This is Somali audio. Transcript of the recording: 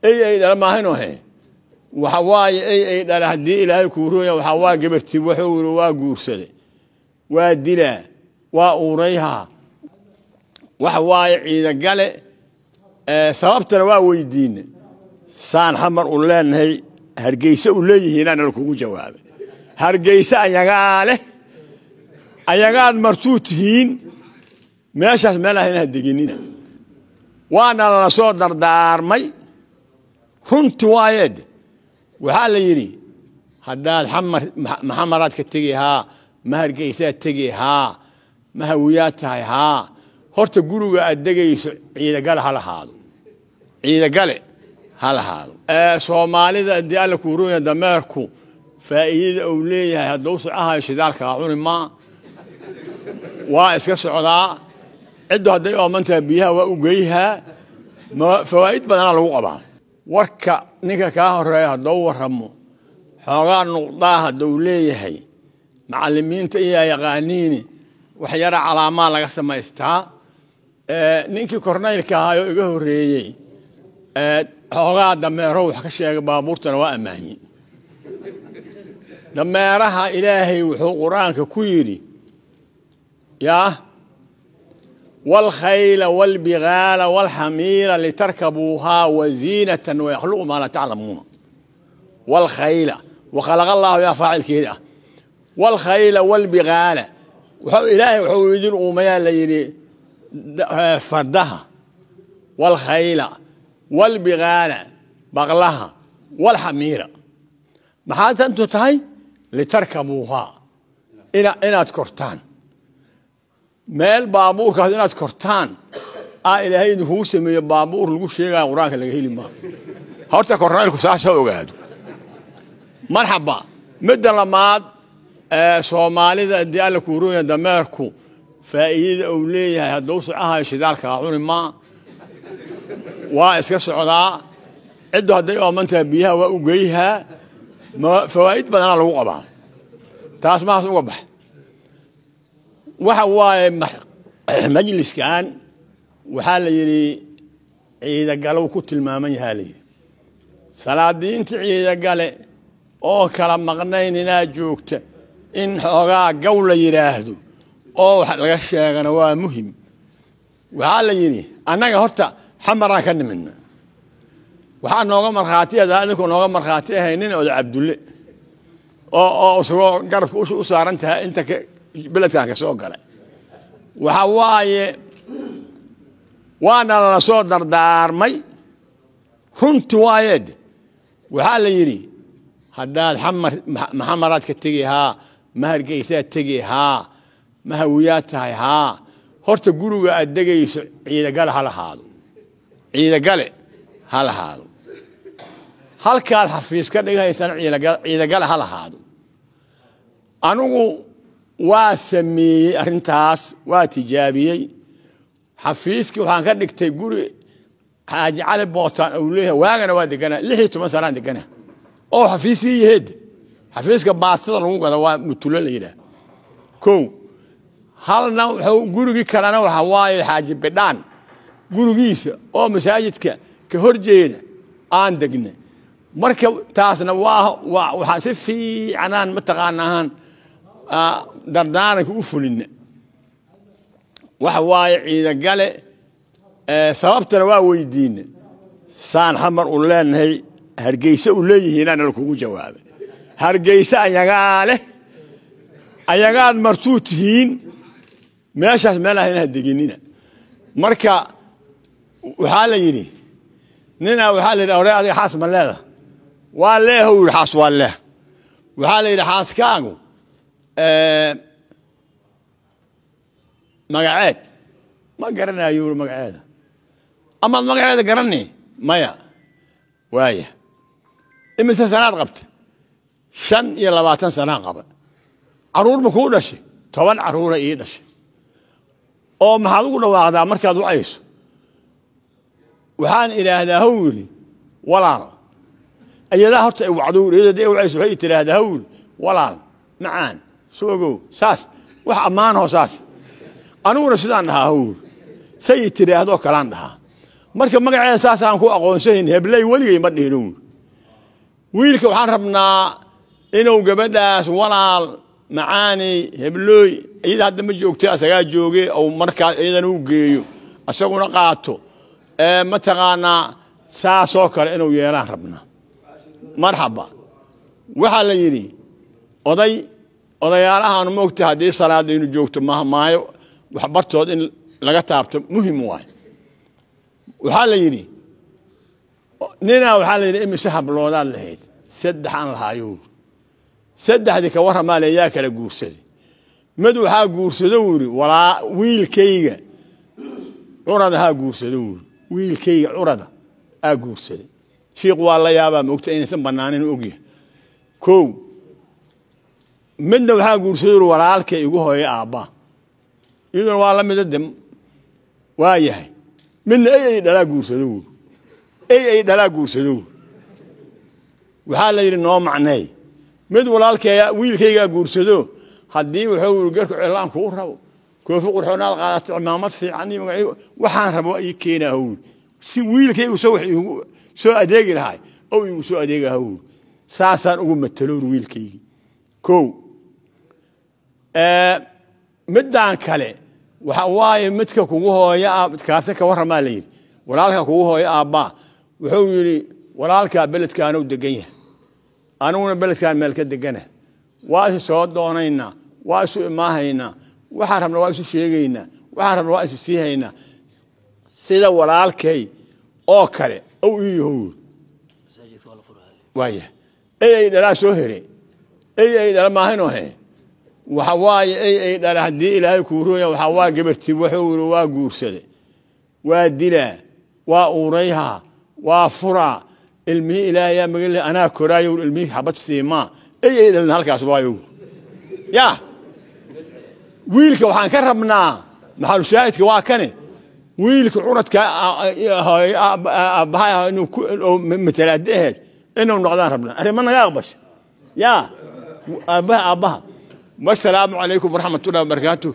Ey ay dhala maahayno he. Waxa waaye ey ay dhala haddii Ilaahay kuu rooya, waxaa waa gabarti wuxuu yiri waa guursaday, waa dilaa, waa uurayhaa. Waxa waaye Ciidagale, sababtana waa weydiine. Saan Xamar u leenahay Hargeysa u leeyihiinaana lakugu jawaabay. Hargeysa ayagaa leh, ayagaad martuu tihiin, meeshaas meel ah inaad deginina. Waana lala soo dardaarmay runti waayeed. Waxaa la yidhi haddaad Xamar maxamaraad ka tegi haa, ma Hargeysaad tegi haa, ma Hawiyaad tahay haa, horta guriga aad degayso Ciidagale ha lahaado, Ciidagale ha lahaado. Soomaalida haddii Alla kuu ronya, dameerku faa'iidada uu leeyahay hadduu socahayo shidaalkaa cuni maa, waa iska socdaa. Ciddu hadday oomantaha biyaha waa u geyhaa. Fawaa'id badanaa lagu qabaa. Warka ninka kaa horeeya hadduu warramo xoogaa nuqdaa hadduu leeyahay, macallimiinta iyaa yaqaaniini, wax yara calaamaa laga samaystaa. Ninkii kornaylka ahaayoo iga horreeyey xoogaa dameero wax ka sheegay, baabuurtana waa ammaanyey. Dameeraha Ilaahay wuxuu Qur-aanka ku yidhi yaa wاlkhayla wاlbigaala wاlxamiira litarkabuuhaa waziinatan wayakhluqu maa laa taclamuuna. Wاlkhayla wakhalaqa Allahu yaa faacilkeeda ah. Wاlkhayla wاlbigaala, Ilaahay wuxuu idin uumayaa la yidhi fardaha, wاlkhayla wاlbigaala baqlaha, wاlxamiira. Maxaa tantu tahay? Litarkabuuhaa, inaad kortaan meel baabuurkaas, inaad kortaan aa Ilaahay idinkugu sameeyo. Baabuur lagu sheegaya Qur-aanka laga heli maa. Horta kornaylku saas ha ogaado. Marxaba. Midda lamaad, Soomaalida haddii Alla kuu ronya, dameerku faa'iidada uu leeyahay hadduu socahayo shidaalkaa cuni maa, waa iska socdaa. Ciddu hadday oomantaha biyaha waa u geyhaa. Fawaa'id badanaa lagu qabaa. Taas mahaas uga bax. Waxa waaye majliskan waxaa la yidhi Ciidagalow ku tilmaaman yahaa la yidhi salaadiinta Ciidagale oo kala maqnayn inaa joogta in xoogaa gaw la yidhaahdo oo wax laga sheegana waa muhim. Waxaa la yidhi annaga horta Xamaraan ka nimidna, waxaa nooga markhaati adaa idinkoo nooga markhaati ahaynin oda Cabdulle oo isagoo garabka usha u saaran tahay inta beledkan ka soo galay. Waxa waaye waana lala soo dardaarmay runti waayeed. Waxaa la yidhi haddaad Xamar maxamaraad ka tegi haa, ma Hargeysaad tegi haa, ma Hawiyaad tahay haa, horta guriga aad degayso Ciidagale ha lahaado, Ciidagale ha lahaado. Halkaad xafiis ka dhigaysana Ciidagale ha lahaado. Anigu waa sameeyey arrintaas, waa tijaabiyey. Xafiiskii waxaan ka dhigtay guri Xaaji Cali Bootaan uu leeyahay, waagana waa deganaa, 16 sanaan deganaa oo xafiiskii yaheed. Xafiiska baastada lagu gado waa mutulo la yidhaah kow halna. Wuxuu gurigii kalena waxa waaye Xaaji Bidhaan gurigiisa oo masaajidka ka horjeeda aan degnay. Marka taasna waa waxaan si fiicanaan mataqaanaahaan dardaaranka u fulina. Waxa waaye Ciidagale, sababtana waa weydiine. Saan Xamar u leenahay Hargeysa u leeyihiinaana lakugu jawaabay. Hargeysa ayagaa leh, ayagaad martuu tihiin, meeshaas meel ah inaad deginina. Marka waxaa la yidhi ninaa, waxaa la yidhi ore adiga xaas ma leeda? Waa leeho yidhi, xaas waa leeh. Waxaa la yidhi xaaskaagu magaceed? Ma garanayo yuri magaceeda. Amaad magaceeda garani? Maya. Waaya, imise sanaad qabta? 25 sanaan qaba. Caruur ma kuu dhashay? 10 caruura ii dhashay. Oo maxaad ugu dhawaaqdaa markaad wacayso? Waxaan idhaahdaa haw yidhi walaal. Ayadaa horta i wacdo iyada i wacayso waxay tidhaahdaa haw yidhi walaal macaan soogow, saas wax ammaanoo saas. Aniguna sidaan dhahaa haw yidhi, say tidhaahdoo kalaan dhahaa. Marka magaceeda saasaan ku aqoonsayn, hebley weligay ma dhihino. Wiilka waxaan rabnaa inuu gabadhaas walaal macaaney heblooy, iyada hadda ma joogta, asagaa jooge, ou markaas iyadana u geeyo, isaguna qaato, mataqaanaa saasoo kale inuu yeelaan rabnaa. Marxaba. Waxaa la yidhi oday odayaalahaanu maogta haddii salaadaynu joogto mahmaayo waxbartood in laga taabto muhim waay. Waxaa la yidhi ninaa, waxaa la yidhi imise habloodaad lahayd? 3 aan lahaayo. 3dii ka warramaa le, yaa kala guursaday? Mid waxaa guursado wuri walaa wiilkayga curada haa guursado wuri, wiilkayga curada aa guursaday. Shiikh waa la yaabaa, maogta inaysan banaanin ogyahay. Kow, midna waxaa guursado wuri walaalkay igu hooyay aabbaa, iyaduna waa la mida de waa yahay. Midna ey ay dhalaa guursado wuri, ey ay dhalaa guursado wuri. Waxaa la yidhi noo macneey. Mid walaalkeeya wiilkaygaa guursado, haddii wuxuu yiri garku cilaan kuu rabo, koofi qurxoonaad qaadato, cimaamad fiican iyo magacyo waxaan rabo ii keenaa hawr, si wiilkaygu soo wax iigu soo adeegi lahay oo iigu soo adeega hawr, saasaan ugu mataloor wiilkaygii. Kow, midaan kale waxa waaye midka kugu hooya kaase ka warramaa la yidhi walaalka kugu hooya aabbaa. Wuxuu yidhi walaalkaa beledkaanuu degan yahay, aniguna beledkaan meel ka degana, waa isu soo doonaynaa, waa isu imaahaynaa, waxaan rabna waa isu sheegaynaa, waxaan rabna waa isu siihaynaa, sida walaalkay oo kale ow ii yahow. Waaya ey ay dhalaa soo here, ey ay dhala maahinoo he. Waxa waaye ey ay dhala haddii ilaahay kuu rooya. Waxaa waa gabarti wuxuu yiri waa guursade, waa dilaa, waa uurayhaa, waa furaa, ilmihii ilaahay yaa magan leh, anaa koraayo, ilmihii xabad siimaa, ey ay dhalin halkaas waayo. Ya wiilka waxaan ka rabnaa maxalushaahidka waa kane, wiilka curadka aabbaha inuu matalaade aheyd inuu noqdaan rabnaa. Arrima naga aqbasha ya aabbaha aabbaha. Wasalaamu calaykum waraxmatullahi wabarakaatu.